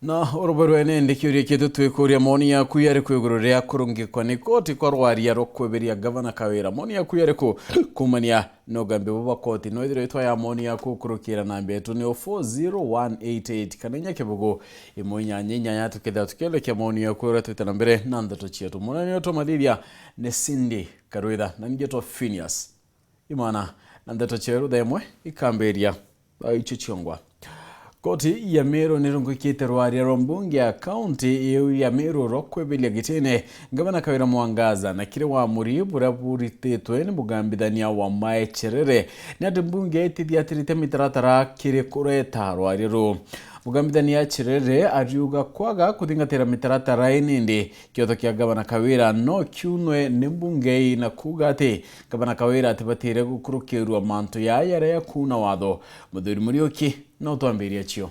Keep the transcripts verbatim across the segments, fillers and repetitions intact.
Na urubwe rwene ndi kiuria kietu twikuria, moni yaku yariku iguru ria kurungikwa ni koti kwa rwaria rwa kweberia Gavana Kawira? Moni yaku yariku kumania na ugambi bwa koti? No ithirwe itwa ya moni yaku ukurukira namba yetu ni o four zero one eight eight kana inya kibugu imwe inyanya inyanya, tukethira tukielekia moni yaku uria twite na mbere na ndeto cietu. Munene wetu mathithia ni Cindy Karwitha, na ningetwa Phineas Imana, na ndeto cia rutha imwe ikambiria. Icio ciongwa. Koti ya Meru nirungikite rwaria rwa mbunge ya kaunti iu ya Meru rwa kweberia gitine Gavana Kawira Mwangaza, na kiri wamuri buria burititwe ni mugambithania wa Mae Cherere, ni ati mbunge itithiatirite mitaratara kiri kureta rwaria ruu. Mugambithania Cherere ariuga kwaga kuthingatira mitaratara ii nindi kioto kia Gavana Kawira no kiunwe ni mbunge ii, na kuuga ati Gavana Kawira atibatire gukurukirua mantu jaa jaria jakuuna watho. Muthuri Muriuki no utwambiria cio.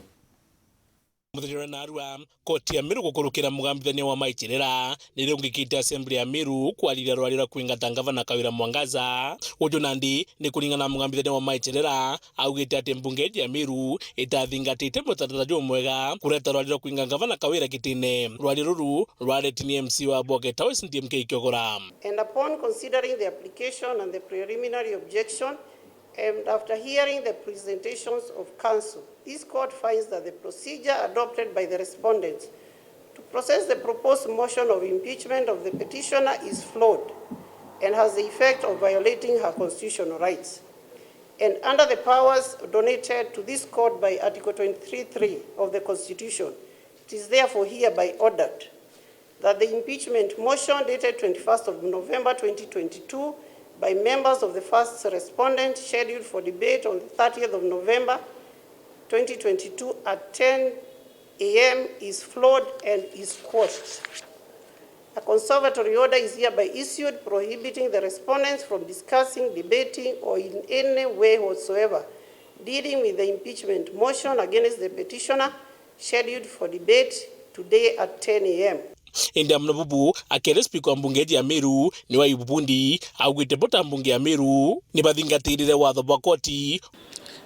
Muthenya wa narua, koti ya Meru gukurukira mugambithania wa Mae Cherere nirungikite assembly ya Meru kwariria rwaria rwa kwingata Gavana Kawira Mwangaza. Uju nandi ni kuringana na mugambithania wa Mae Cherere, augite ati mbunge ya Meru itathingatite mutaratara jumwega kureta rwaria rwa kwinga Gavana Kawira gitine. Rwaria ruru rwareti ni M C wa Bogeta West D M K Kiogora. And upon considering the application and the preliminary objection, and after hearing the presentations of counsel, this court finds that the procedure adopted by the respondents to process the proposed motion of impeachment of the petitioner is flawed and has the effect of violating her constitutional rights. And under the powers donated to this court by Article twenty-three three of the Constitution, it is therefore hereby ordered that the impeachment motion dated twenty-first of November twenty twenty-two by members of the first respondent, scheduled for debate on the thirtieth of November twenty twenty-two at ten a m, is flawed and is quashed. A conservatory order is hereby issued prohibiting the respondents from discussing, debating, or in any way whatsoever dealing with the impeachment motion against the petitioner, scheduled for debate today at ten a m. Indi amwe na bubu, akiaria spika wa mbunge ya Meru, ni wa Ayubu Bundi, augite bo ta mbunge ya Meru ni bathingatirire watho bwa koti.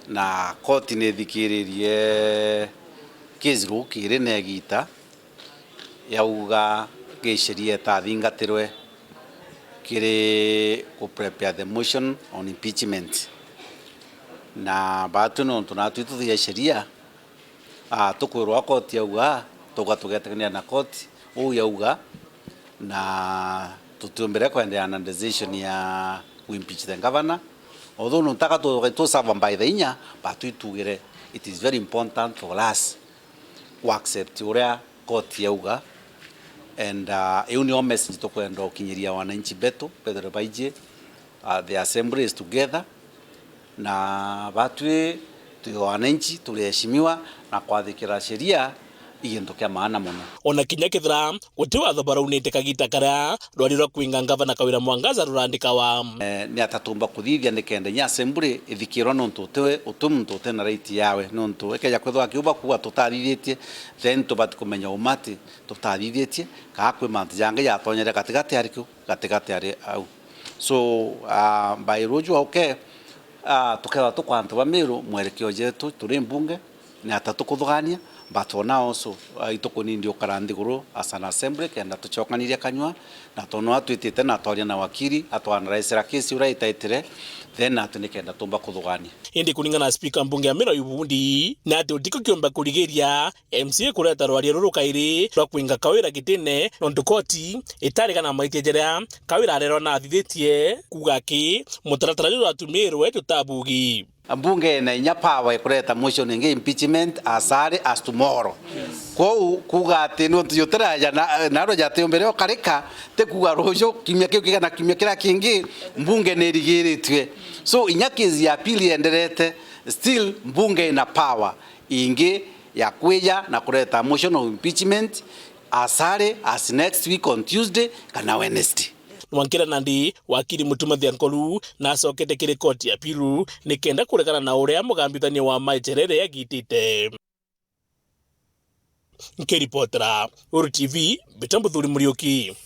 Na koti ni ithikiririe kesi rukiri na igita yauga giceria itathingatirwe kiri ku prepare the motion on impeachment. Na batwi nontu natwi tuthiaga sheria, ah, tukwirwa koti yauga, tuga tugetikania na koti uu yauga, na tutiumbire kwendeana na decision ya ku impeach the governor. Although nontu aka tu, tu serve by the inya, but itugire it is very important for us ku accept uria koti yauga. And, uh, iu nio message tukwenda ukinyiria wananchi betu, bethire baiji, uh, the assembly is together, na batwi twi wananchi, turi heshimiwa, na kwathikira sheria i gintu kia maana mono. Ona kinya kethira guti watho baraunite kagita karia rwari rwa kwinga ngavana Kawira Mwangaza rurandikawa. Eh, ni ata tumba kuthithia nikenda inya assembly ithikirwa, nontu uti, uti muntu uti na right yawe, nontu ikeja kwithwa akiuba kuuga tutathithitie, then tubati kumenya uma ati tutathithitie, kaa kwi mantu jangi jatonyere gatigati ari kiu, gatigati ari au. So, ah, by ruju auke, ah, tukethwa tukwa antu ba Meru mwerekeo jetu turi mbunge, ni ata tukuthugania, but for now also, ah, itukunindi ukara nthiguru as an assembly kenda tucokanirie kanyua, na tondu atwitite na atwaria na wakiri, atwanarisira kesi uria itaitire, then ati nikenda tumba kuthugania. Indi kuringana na spika mbunge ya Meru Ayubu Bundi, ni ati utiko kiumba kurigiria M C A kureta rwaria ruru kairi rwa kwinga Kawira gitine, nontu koti itarigana na maitia jaria Kawira arerwa na athithitie, kuuga aki mutaratara juju jwatumirwe jutabugi. Mbunge ina inya power ikureta motion ingi impeachment as early as tomorrow. Kwou kuuga ati nontu jutiraja na, narua jatiumbire ukarika, ti kuuga ruju, kiumia kiu kigana kiumia kiria kingi, mbunge ni irigiritue. So inya case ya appeal yenderete, still mbunge ina power ingi ya kwija na kureta motion of impeachment as early as next week on Tuesday kana Wednesday. Mwankira nandi, wakiri Mutuma Thiankolu nacokete kiri koti ya Piru nikenda kuregana na uria mugambithania wa Mae Cherere agitite. Nkiripotera Uru T V, mbita Muthuri Muriuki.